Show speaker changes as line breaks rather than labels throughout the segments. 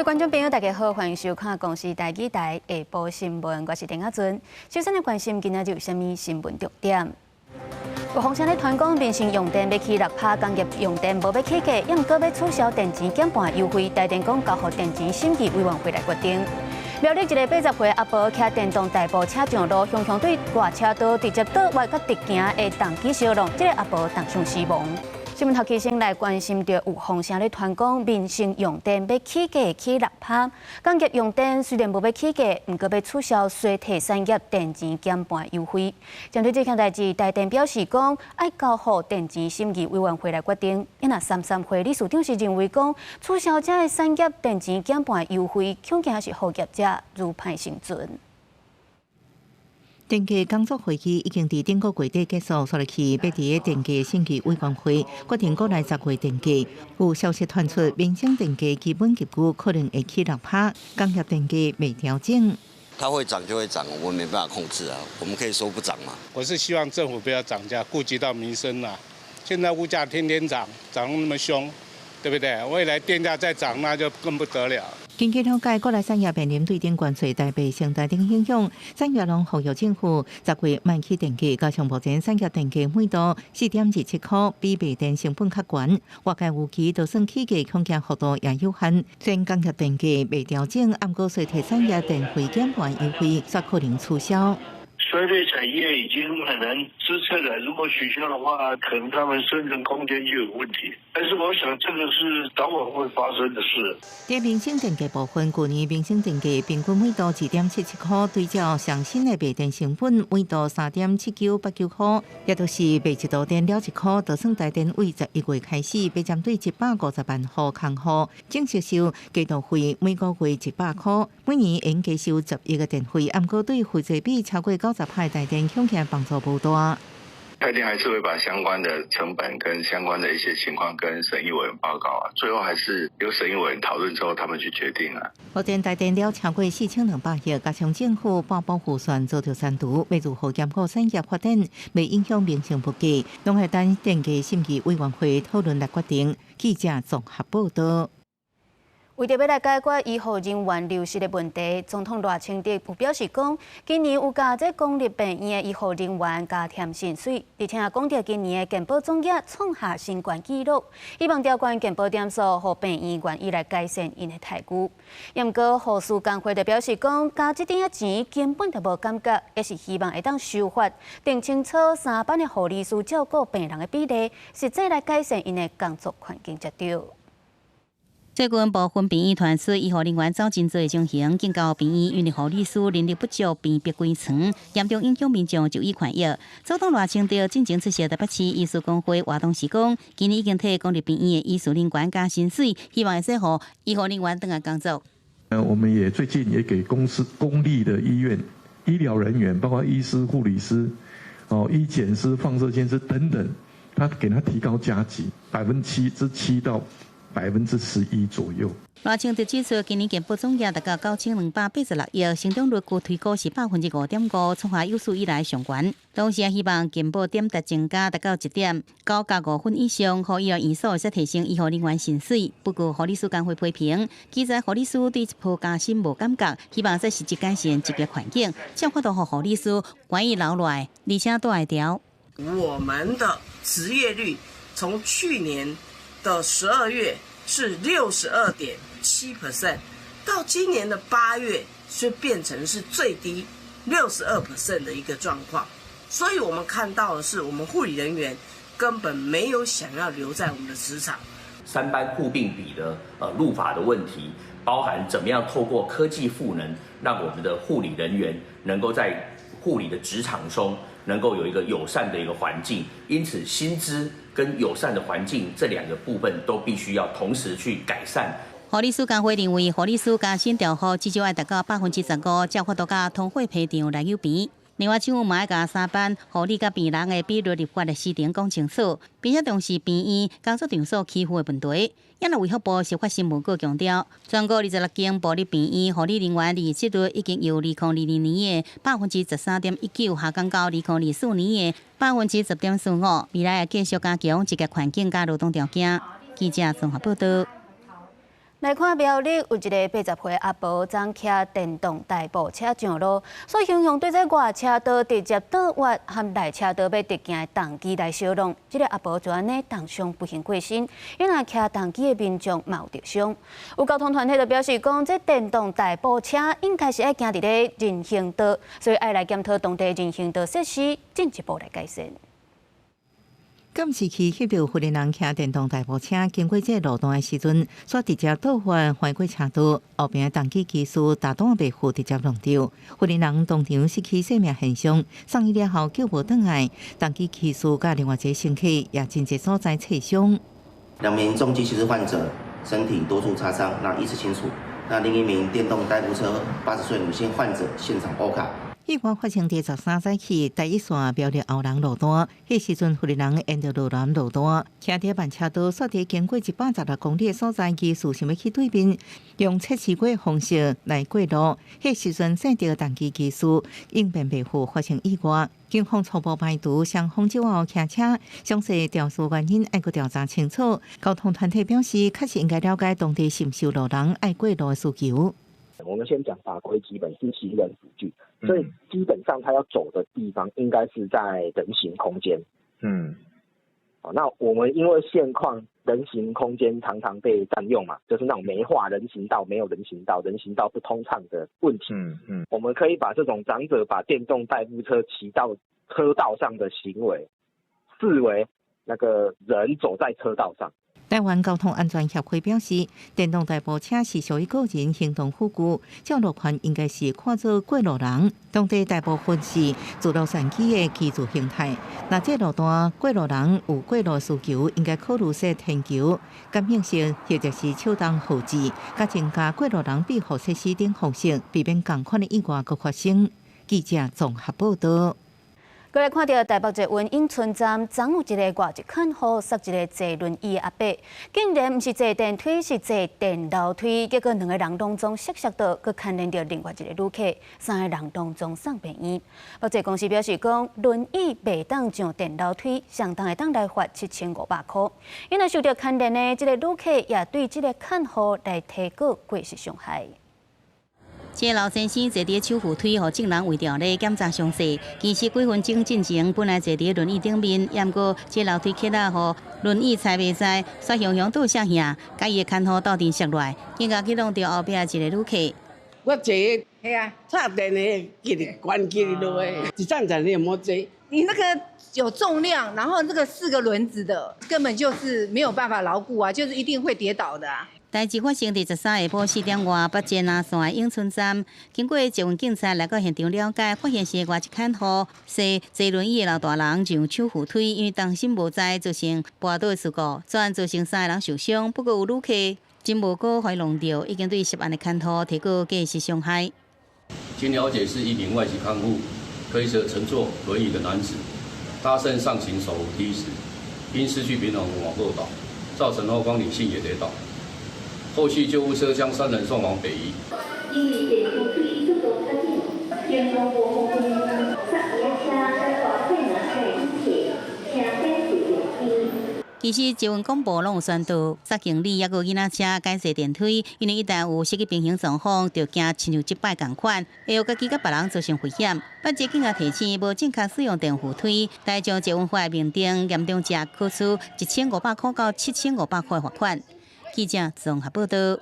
各位觀眾朋友，大家好，歡迎收看公視台語台下晡新聞，我是陳亞尊。首先來關心今仔日有啥物新聞重點。有風聲咧傳講，民生用電欲起6%，工業用電無欲起價，猶閣欲取消電錢減半優惠，台電講交予電錢審議委員會來決定。苗栗一个80歲阿婆騎電動代步車上路，雄雄對外車道直接倒彎佮直行的重機相撞，這个阿婆重傷死亡。新聞頭起先來關心著有風聲咧傳講，民生用電欲起價起6%，工業用電雖然無欲起價，毋過欲取消衰退產業電錢減半優惠。針對這項代誌，台電表示講，愛交予電錢審議委員會來決定。若三三會理事長是認為講，取消這个產業電錢減半優惠，恐驚是予業者愈歹生存。
電價工作會議已經佇頂個月底結束，紲落去欲佇個電價審議委員會決定國內10月電價。有消息傳出，民生電價基本結構可能會起6%，工業電價未調整。
它會漲就會漲，我們沒辦法控制啊。我們可以說不漲嘛。
我是希望政府不要漲價，顧及到民生啦。現在物價天天漲，漲那麼兇，對不對？未來電價再漲，那就更不得了。
根據了解，國內產業面臨對頂關稅、台幣升值等影響，產業攏呼籲政府10月莫起電價，加上目前產業電價每度4.27塊，比賣電成本較懸。外界預期就算起價，恐驚幅度也有限。雖然工業電價未調整，毋過衰退產業電費減半優惠，煞可能取消。
衰退產業已經很難支撐了，如果取消的話，可能他們生存空間就有問題。但是我想，這個是早晚會發生的事。
在民生電價部分，舊年民生電價平均每度2.77塊，對照上新的賣電成本每度3.7989塊，也就是賣一度電了1塊。就算台電為11月開始，欲針對150萬戶空戶，正式收加電費每個月100塊，每年會加收10億个電費，毋過對負債比超過90%台電恐驚幫助無大。
台電還是會把相關的成本跟相關的一些情況跟審議委員報告啊，最後還是由審議委員討論之後，他們去決定啊。
目前台電了超過4200億，加上政府半保預算做著刪除，欲如何兼顧產業發展，袂影響民生物價，攏愛等電價審議委員會討論來決定。記者綜合報道。
為著欲來解決醫護人員流失的問題，總統賴清德有表示講，今年有共這公立病院的醫護人員加添薪水，而且講著今年的健保總額創下新懸紀錄，希望調懸健保點數，予病院願意來改善𪜶的待遇。毋過護士工會就表示講，加這點仔錢根本就無感覺，也是希望會當修法，定清楚三班的護理師照顧病人的比例，實際來改善𪜶的工作環境才對。
最近部分病院傳出醫護人員走真濟的情形，警告病院因為護理師人力不足，被迫關床，嚴重影響民眾就醫權益。總統賴清德進前出席台北市醫師公會活動時講，今年已經替公立病院的醫師人員加薪水，希望會使予醫護人員轉來工作。
我們也最近也給公司公立的醫院醫療人員，包括醫師、護理師、醫檢師、放射線師等等，他給他提高加給7%到11%左右。
賴清德指出，今年健保總額達到9286億，成長率估推估是5.5%，創下有史以來上懸。同時也希望健保點值增加達到1.9加5分以上，予醫療院所會使提升醫護人員薪水。不過護理師工會批評，基層護理師對這波加薪無感覺，希望會使實質改善職業環境，才有法度予護理師願意留落來，而且帶會牢。
我們的執業率從去年的12月是62.7%，到今年的8月卻變成是最低62% 的一個狀況，所以我們看到的是，我們護理人員根本沒有想要留在我們的職場。
三班護病比的入法的問題，包含怎麼樣透過科技賦能，讓我們的護理人員能夠在護理的職場中能夠有一個友善的一個環境，因此薪資跟友善的環境這兩個部分都必須要同時去改善。
護理師工會認為，護理師加薪調幅至少愛達到15%，才有法度佮通貨膨脹來有邊。另外，政府嘛愛共三班護理佮病人的比率立法的時程講清楚，並且重視病院工作場所欺負的問題。也若衛福部發新聞稿強調，全國26間部立病院護理人員離職率已經由2022年的13.19%下降到2024年的10.45%。未來會繼續加強職業環境佮勞動條件。記者綜合報道。
來看苗栗有一个80歲阿婆，昨騎電動代步車上路，煞雄雄對這外車道直接倒彎，和內車道欲直行的重機來相挵。這个阿婆就按呢重傷不幸過身，因為騎重機的民眾嘛有著傷。有交通團體就表示講，這電動代步車應該是愛行佇咧人行道，所以愛來檢討當地人行道設施，進一步來改善。
監視器翕著婦人騎電動代步車經過這個路段的時陣，煞直接倒彎橫過車道，後邊的重機騎士大膽袂赴直接挵著，婦人當場失去生命現象，送醫了後救無轉來，重機騎士佮另外一个乘客也真濟所在切傷。
兩名重機騎士患者身體多處擦傷，那意識清楚。那另一名電動代步車80歲女性患者現場歐卡。
意外發生佇13早起，台一線苗栗後人路段，彼時陣婦人沿著路南路段，騎佇慢車道，煞佇經過116公里的所在，疑似想欲去對面，用測試過的方式來過路。彼時陣撞著重機騎士，應變袂赴發生意外。警方初步排除雙方酒後騎車，詳細調查原因愛閣調查清楚。交通團體表示，確實應該了解當地是毋是有路人愛過路的需求。
我們先講法規，基本是行人輔具，所以基本上他要走的地方應該是在人行空間。好，那我們因為現況人行空間常常被佔用嘛，就是那種沒畫人行道、沒有人行道、人行道不通暢的問題。我們可以把這種長者把電動代步車騎到車道上的行為，視為那個人走在車道上。
台灣交通安全協會表示，電動代步車是屬於個人行動輔具，照路權應該是看做過路人。當地大部分是自動舢機的居住形態，若這路段過路人有過路需求，應該考慮設天橋、感應式或者是手動號誌，佮增加過路人庇護設施等方式，避免仝款的意外閣發生。記者綜合報道。
閣來看著台北捷運永春站，昨有一个外籍看護捒一个坐輪椅的阿伯，竟然毋是坐電梯，是坐電樓梯，結果兩个人攏總摔摔倒，閣牽連著另外一个旅客，三个人攏總送病院。北捷公司表示講，輪椅袂當上電樓梯，相當會當來罰7500箍。因為受著牽連的這个旅客也對這个看護來提告過失傷害。
這个老先生坐佇手扶梯，予眾人圍著咧檢查傷勢。其實幾分鐘進前，本來坐佇輪椅頂面，毋過這樓梯起來，予輪椅踩袂使，煞雄雄倒摔去，共伊的看護鬥陣摔落來，更加去挵著後壁一个旅客。
我坐，係啊，插電的，記得關機落來，一層層你也莫坐。
你那個有重量，然後那個四個輪子的，根本就是沒有辦法牢固啊，就是一定會跌倒的啊。
代誌發生佇13下晡4點外，北捷藍線永春站，經過捷運警察來到現場了解，發現是外籍看護，是坐輪椅的老大人上手扶梯，因為重心無在，造成跋倒事故，雖然造成三个人受傷，不過有旅客真無辜予挵著，已經對涉案的看護提告過失傷害。
經了解，是一名外籍看護推着乘坐輪椅的男子，搭乘上行手扶梯時，因失去平衡往後倒，造成後方女性也跌倒。後續救護車將三人送往北醫。
因為電扶梯速度較緊，前方無方向，剎車車大細兩台旅客，請減速電梯。
其實捷運廣播攏有宣導，煞行李抑閣囡仔車改坐電梯，因為一旦有失去平衡狀況，就驚親像這擺仝款，會予家己佮別人造成危險。北捷警察提醒，無正確使用電扶梯，台將捷運法明定，嚴重者可處1500箍到7500箍的罰款。記者綜合報道。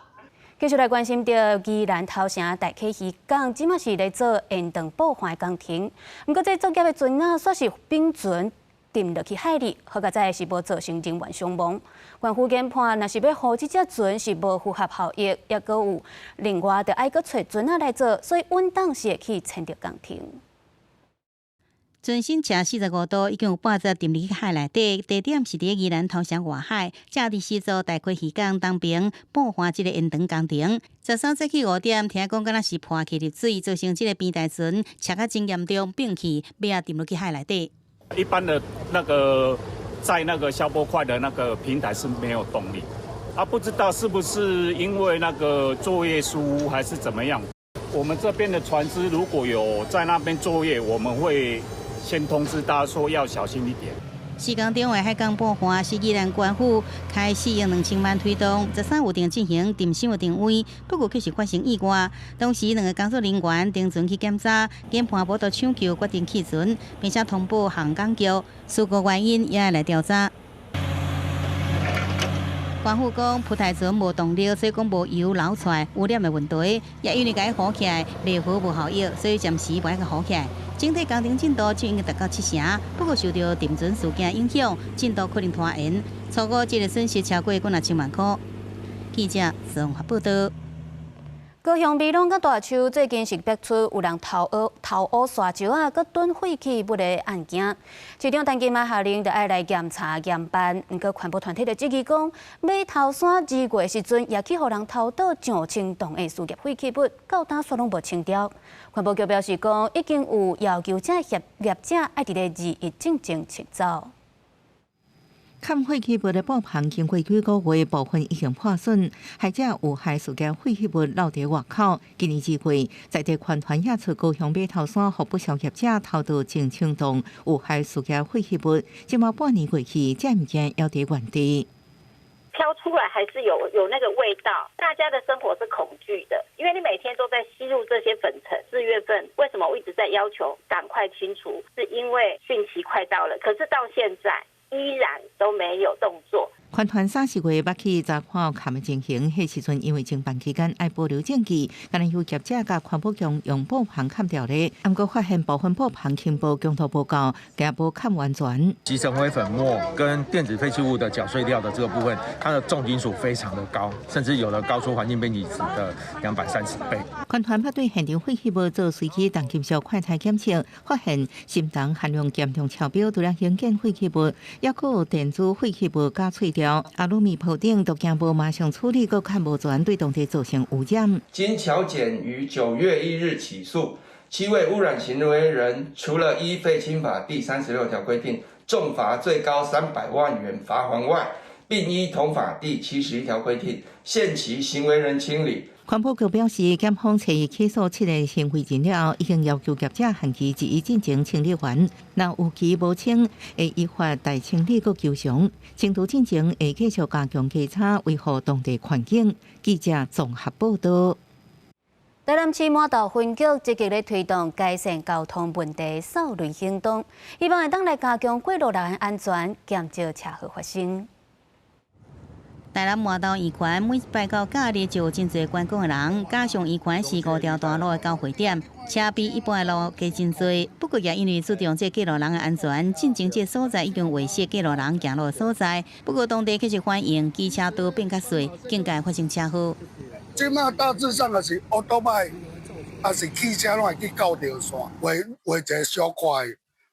繼續來關心著宜蘭頭城大溪漁港，這馬是咧做延長補岸的工程。毋過這作業的船仔，煞是冰船沉落去海裡，好佳哉是無造成人員傷亡。縣府研判，若是欲予這隻船是無符合效益，抑閣有另外著愛閣揣船仔來做，所以穩當是會去牽著工程。
船身斜45度，已經有半截沉入去海內底。地點是佇宜蘭頭城外海，這佇施做大溪漁港東邊補岸這个延長工程。13早起5點，聽講敢若是破去入水，造成這个平台船斜甲真嚴重，變去尾仔沉落去海內底。
一般的那個在那個消波塊的那個平台是沒有動力，啊，不知道是不是因為那個作業疏忽還是怎麼樣。我們這邊的船隻如果有在那邊作業，我們會先通知大家說要小心一點。
施工中的海港驳岸是宜兰县府开4亿2千万推动，13有定进行沉箱的定位，不过却是发生意外。当时两个工作人员登船去检查，研判无得抢救，决定弃船，并且通报航港局，事故原因也来调查。官府讲，浮台船无动力，所以讲无油流出来污染的问题，也因为共伊浮起来，袂好无效益，所以暂时无爱共浮起来。整体工程进度就应该达到7成，不过受到沉船事件影响，进度可能拖延。初估这个损失超过几若千万箍。记者综合报道。
高雄美浓佮大树最近是爆出有人偷挖偷挖沙石仔，阁囤废弃物的案件。市长陈其迈下令，著爱来严查严办。毋过环保团体就质疑讲，码头山2月的时阵，也去予人偷倒上千吨的事业废弃物，到今煞拢无清掉。环保局表示讲，已经有要求这业业者爱伫咧21进前清走。
崁废弃物的布棚经过几个月，部分已经破损，或者有害事业废弃物漏伫外口。今年2月，在地环团也出高雄码头山，予不肖业者偷倒上千吨有害事业废弃物，这马半年过去，这物件犹伫原地。
飘出来还是有那个味道，大家的生活是恐惧的，因为你每天都在吸入这些粉尘。4月份为什么我一直在要求赶快清除？是因为汛期快到了，可是到现在依然都没有动作。
环团3、4月捌去查看崁的情形，彼时阵因为侦办期间爱保留证据，敢若有业者共环保局用布棚崁著咧，毋过发现部分布棚轻薄强度无够，惊无崁完全。
集成灰粉末跟电子废弃物的搅碎料的这个部分，它的重金属非常的高，甚至有的高出环境编辑值的230倍。
环团捌对现场废弃物做随机重金属快筛检测，发现砷铜含量严重超标，除了兴建废弃物，抑阁有电子废弃物加碎条、阿鲁米铺顶都惊无马上处理，阁较无全，对当地造成污染。
经侨检于9月1日起诉七位污染行为人，除了依废清法第36条规定，重罚最高300万元罚锾外，并依同法第71条规定，限期行为人清理。
环保局表示，检方初一起诉七个行为人了后，已经要求业者限期二一进前清理完。若有期无清，会依法代清理阁求偿。清除进程会继续加强稽查，维护当地环境。记者综合报道。
台南市麻豆分局积极咧推动改善交通问题扫雷行动，希望会当来加强过路人安全，减少车祸发生。
台南麻豆渔区每摆到假日就有真济观光的人，加上渔区是五条大路的交汇点，车比一般的路加真济。不过也因为注重这过路人的安全，进前这所在已经划设过路人行路的所在。不过当地却是反映机车道变较细，更加发生车祸。
这马大致上也是欧多摆，抑是汽车拢会去到著线，画画一个小块，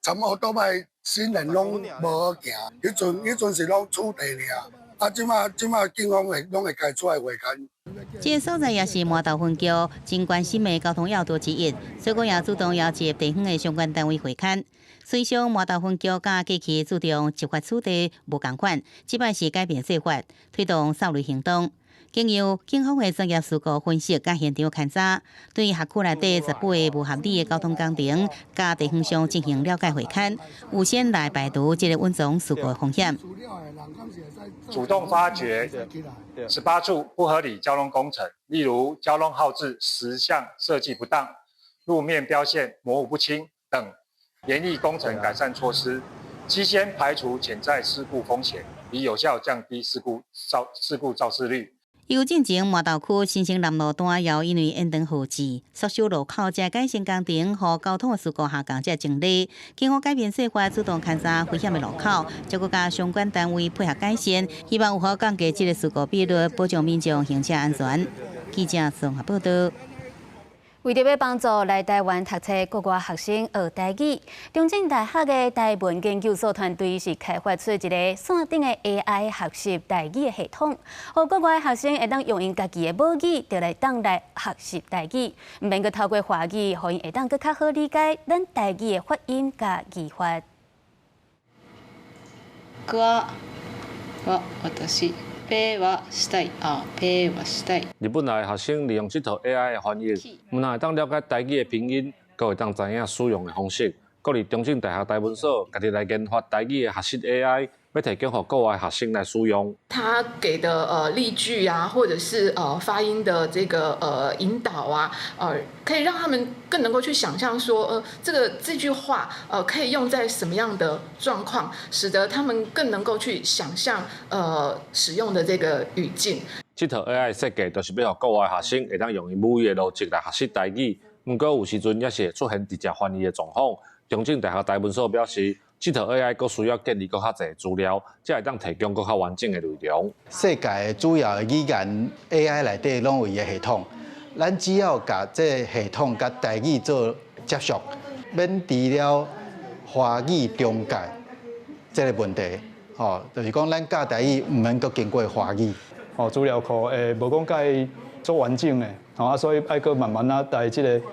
参欧多摆行人拢无好行。彼阵是拢土地尔。啊，这马警方会拢会开出来画牵。
这个所在也是麻豆分局真关心的交通要道之一，所以讲也主动邀集地方的相关单位会勘。虽说麻豆分局佮过去注重执法取缔无仝款，这摆是改变做法，推动扫雷行动。经由警方的专业事故分析佮现场勘查，对辖区内底18个无合理的交通工程，佮地方上进行了解会勘，预先来排除这个隐藏事故的风险。
主动发掘18处不合理交通工程，例如交通号志时向设计不当、路面标线模糊不清等，研拟工程改善措施，预先排除潜在事故风险，以有效降低事故肇事率。
由进前麻豆区新生南路段，也因为延长号志、缩小路口，这改善工程，予交通的事故下降这前例。警方改变做法，主动勘查危险的路口，再阁佮相关单位配合改善，希望有效降低这个事故比率，保障民众行车安全。记者综合报道。
为著欲帮助来台湾读册国外学生学台语，中正大学的台文研究所团队是开发出一个线顶的 AI 学习台语的系统，予国外学生会当用𪜶家己的母语，就来当来学习台语，毋免阁透过华语，予𪜶会当阁较好理解咱台语的发音佮语法。
哥，我私。ペはしたい啊，ペはしたい。
日本来的学生利用這套 AI 的翻译，毋但會當了解台語的拼音，閣會當知影使用的方式，
國立中正大學台文所家己來研發台語的學習 AI，欲提供予國外學生來使用。
他給的例句啊，或者是發音的這個引導啊，可以讓他們更能夠去想象說，這句話可以用在什麼樣的狀況，使得他們更能夠去想象使用的這個語境。
這套 AI 設計就是欲予國外學生會當用𪜶母語的邏輯來學習台語，毋過有時陣也是會出現直接翻譯的狀況。中正大學台文所表示，這套 AI 閣需要建立閣較濟資料，才會當提供閣較完整的內容。
世界主要的語言 AI 內底攏有伊的系統，咱只要共這个系統佮台語做接觸，免除了華語中介這个問題，吼，就是講咱教台語毋免閣經過華語。
吼，資料庫會無講蓋足完整的，吼啊，所以愛閣慢慢仔來這个去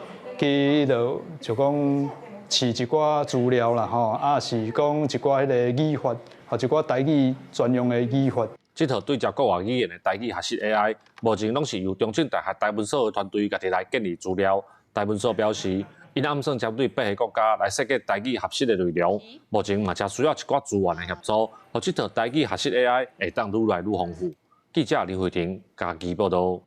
彼落就講試一寡資料啦，吼，啊是講一寡彼个語法，予一寡台語專用的語法。
這套對接國外語言的台語學習 AI，目前攏是由中正大學台文所的團隊家己來建立資料。台文所表示，𪜶暗算針對八个國家來設計台語學習的內容，目前嘛誠需要一寡資源的協助，予這套台語學習 AI 會當愈來愈豐富。記者林慧婷嘉義報導。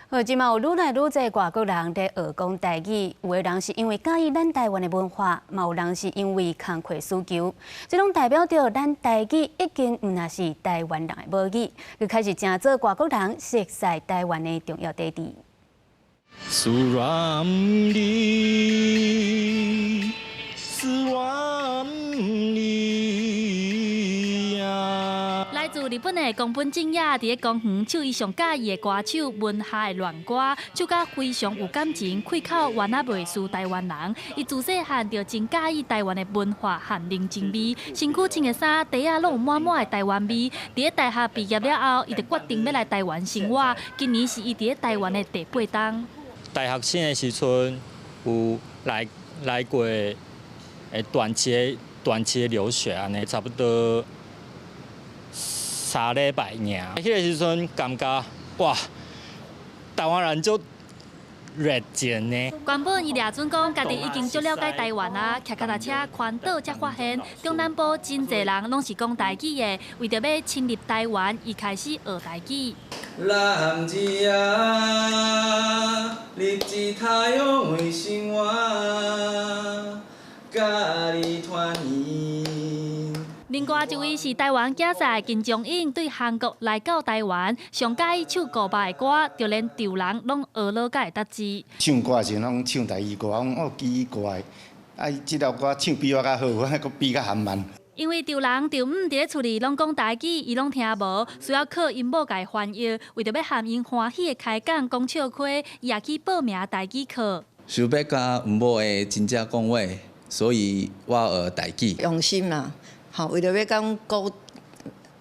好，這馬有愈來愈濟外國人佇學講台語，有的人是因為佮意咱台灣的文化，嘛有人是因為工課需求，這攏代表著咱台語已經毋但是台灣人的母語，閣開始成做外國人熟悉台灣的重要底躉。
思念你，思念你啊！
來自日本的宮本正也佇咧公園唱伊上佮意的歌手文夏的戀歌，唱甲非常有感情，開口原仔袂輸台灣人。伊自細漢就真佮意台灣的文化和人情味，身軀穿的衫、袋仔攏有滿滿的台灣味。佇咧大學畢業了後，伊就決定欲來台灣生活。今年是伊佇咧台灣的第八冬。
大學生的時陣有來過短期的留學，按呢差不多3禮拜爾。彼个時陣感覺哇，台灣人足熱情呢。
原本伊掠準講，家己已經足了解台灣啊，騎腳踏車環島才發現，中南部真濟人攏是講台語的，為著欲深入台灣，伊開始學台語。
男子啊，日子他用為生活，佮你團圓。
另外一位是台灣囝婿金正英，對韓國來到台灣，上佮意唱伍佰的歌，就連丈人攏學落才會得知。
唱歌的時陣攏唱台語歌，我講哦奇怪，啊這首歌唱比我較好，我閣比較含慢。
因為丈人丈母佇咧厝裡攏講台語，伊攏聽無，需要靠𪜶某共伊翻譯。為著欲和𪜶歡喜的開講講笑話，伊也去報名台語課。
想欲佮毋某會真正講話，所以我學台語。
用心啦，吼，為著欲講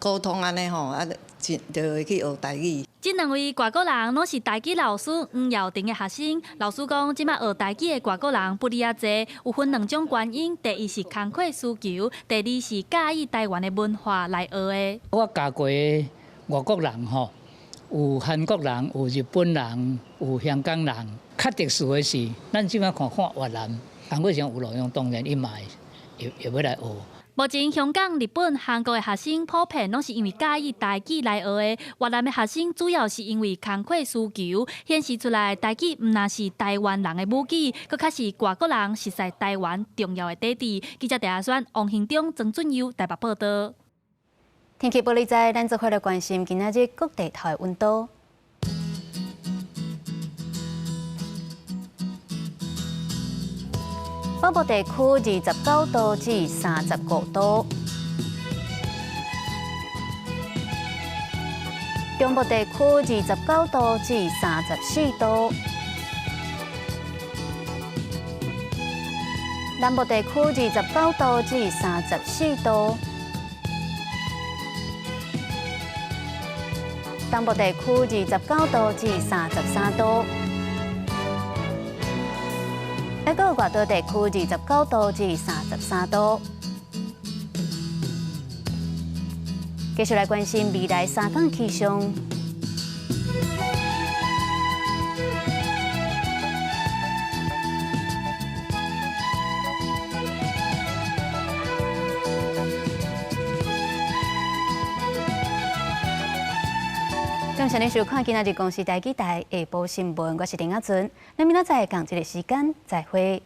溝通按呢吼，啊，就會去學台語。
這兩位外國人攏是台語老師黃耀庭的學生。老師講，這馬學台語的外國人不離仔濟，有分兩種原因：第一是工課需求，第二是佮意台灣的文化來學的。
我教過的外國人吼，有韓國人，有日本人，有香港人。較特殊的是，咱這馬看看越南，韓國上有路用，當然伊嘛會欲來學。
目前香港、日本、韓國的學生普遍攏是因為佮意台語來學的，越南的學生主要是因為工課需求，顯示出來台語毋但是台灣人的母語，閣較是外國人熟悉台灣重要的底躉。記者鄭亞選、王興中、曾俊佑台北報導。
天氣報你知，咱做伙來關心今仔日各地頭的溫度。北部地區29度至35度，中部地區29度至34度，南部地區29度至34度，東部地區29度至33度。閣有外島地區29度至33度。繼續來關心未來3天氣象。謝您收看今仔日公視台語台下晡新聞，我是林亞尊，咱明仔載仝這个時間再會。